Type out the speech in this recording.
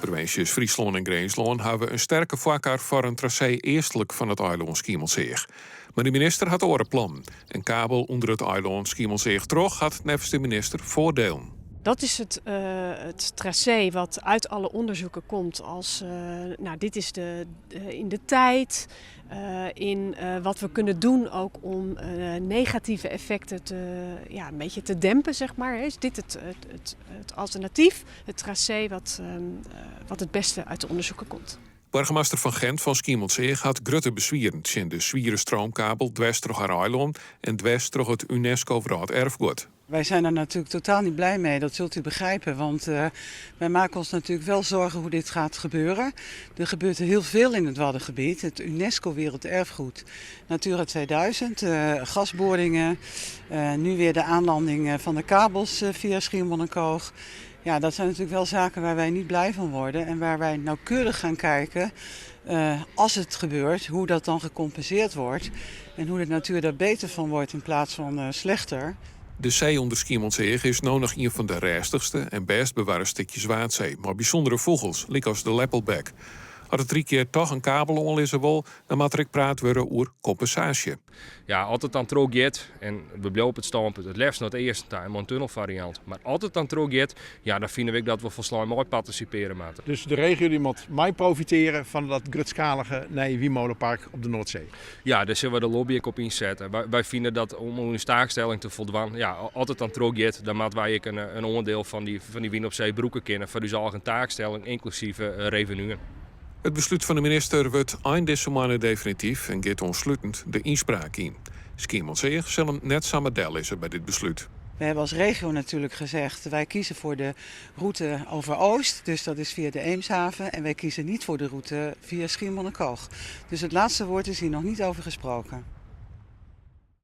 provinsjes Fryslân en Grinslân hawwe in sterke foarkar foar in trasee eastlik fan it eilân Skiermûntseach. Mar de minister hat oare plannen. In kabel ûnder it eilân Skiermûntseach troch hat neffens de minister foardielen. Dat is het, het tracé wat uit alle onderzoeken komt als nou, dit is de, in de tijd, in wat we kunnen doen ook om negatieve effecten te, ja, een beetje te dempen, zeg maar. Is dit het, het, het alternatief, het tracé wat, wat het beste uit de onderzoeken komt. Boargemaster Van Gent fan Skiermûntseach hat grutte beswieren tsjin de swiere stroomkabel dwers troch har eilân en dwers troch it UNESCO Wrâlderfguod. Wij zijn er natuurlijk totaal niet blij mee, dat zult u begrijpen. Want wij maken ons natuurlijk wel zorgen hoe dit gaat gebeuren. Er gebeurt heel veel in het Waddengebied. Het UNESCO Werelderfgoed, Natura 2000, gasboringen. Nu weer de aanlanding van de kabels via Schiermonnikoog. Ja, dat zijn natuurlijk wel zaken waar wij niet blij van worden. En waar wij nauwkeurig gaan kijken, als het gebeurt, hoe dat dan gecompenseerd wordt. En hoe de natuur daar beter van wordt in plaats van slechter. De see ûnder Skiermûntseach is no noch ien fan de rêstichste en bêst bewarre stikjes Waadsee, mei bysûndere fûgels, lykas de leppelbek. As it Ryk hjir toch in kabel oanlizze wol, dan moat der ek praat wurde oer kompensaasje. Ja, as it dan trochgiet, en we bliuwe op it stânpunt, it leafst nei it easten ta en mei in tunnelfariant, mar as it dan trochgiet, ja, dan fine we ek dat we folslein mei partisipearje moatte. Dus de regio dy moat mei profitearje fan dat grutskalige nije wynmolepark op de Noardsee? Ja, dêr sille wy de lobby ek op ynsette. Wy fine dat om oan ús taakstelling te foldwaan, ja, as it dan trochgiet, dan moatte wy ek in oandiel fan dy wyn op see brûke kinne foar ús eigen taakstelling, ynklusyf revenuen. It beslút fan de minister wurdt ein dizze moanne definityf en giet oanslutend de ynspraak yn. Skiermûntseach sil him net samar dellizze by dit beslút. We hebben als regio natuurlijk gezegd, wij kiezen voor de route over Oost, dus dat is via de Eemshaven. En wij kiezen niet voor de route via Schiermonnikoog. Dus het laatste woord is hier nog niet over gesproken.